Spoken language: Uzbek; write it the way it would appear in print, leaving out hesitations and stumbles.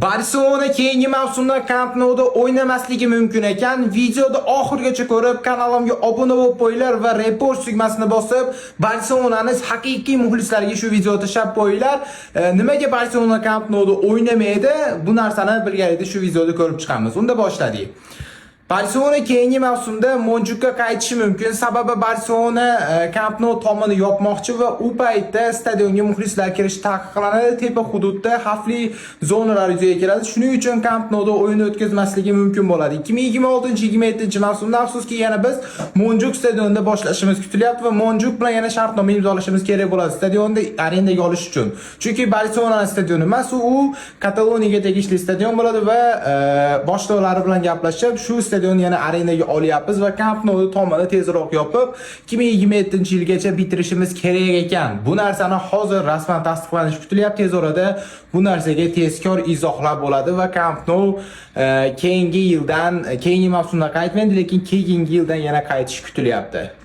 Barselona keyingi mavsumda Camp Nou'da o'ynamasligi mumkin ekan. Videoni oxirigacha ko'rib, kanalimga obuna bo'lib qo'yinglar va repost tugmasini bosib, Barselonani haqiqiy muxlislariga shu videoni tashlab qo'yinglar. Nimaga Barselona Camp Nou'da o'ynamaydi? Bu narsani birgalikda shu videoda ko'rib chiqamiz. Unda boshladik. Barselona keyingi mavsumda Monjukka qaytishi mumkin. Sababi Barselona Camp Nou tomini yopmoqchi va u paytda stadionga muxlislar kirishi taqiqlanadi. Tepa hududda xavfli zonalar yuzaga keladi. Shuning uchun Camp Nou'da o'yin o'tkazmasligi mumkin bo'ladi. 2026-27 mavsumda, afsuski, yana biz Monjuk stadionida boshlashimiz kutilyapti va Monjuk bilan yana shartnoma imzolashimiz kerak bo'ladi stadionda arendaga olish uchun. Chunki Barselona stadioni emas, u Kataloniyaga tegishli stadion bo'ladi va boshliqlari bilan gaplashib, shu stadionni yana arendaga olyapmiz va Camp Nou tomini tezroq yopib, 2027-yilgacha bitirishimiz kerak ekan. Bu narsani hozir rasman tasdiqlanishi kutilyapti. Tez orada bu narsaga tezkor izohlar bo'ladi va Camp Nou keyingi yildan, keyingi mavsumda qaytmaydi, lekin keyingi yildan yana qaytishi kutilyapti.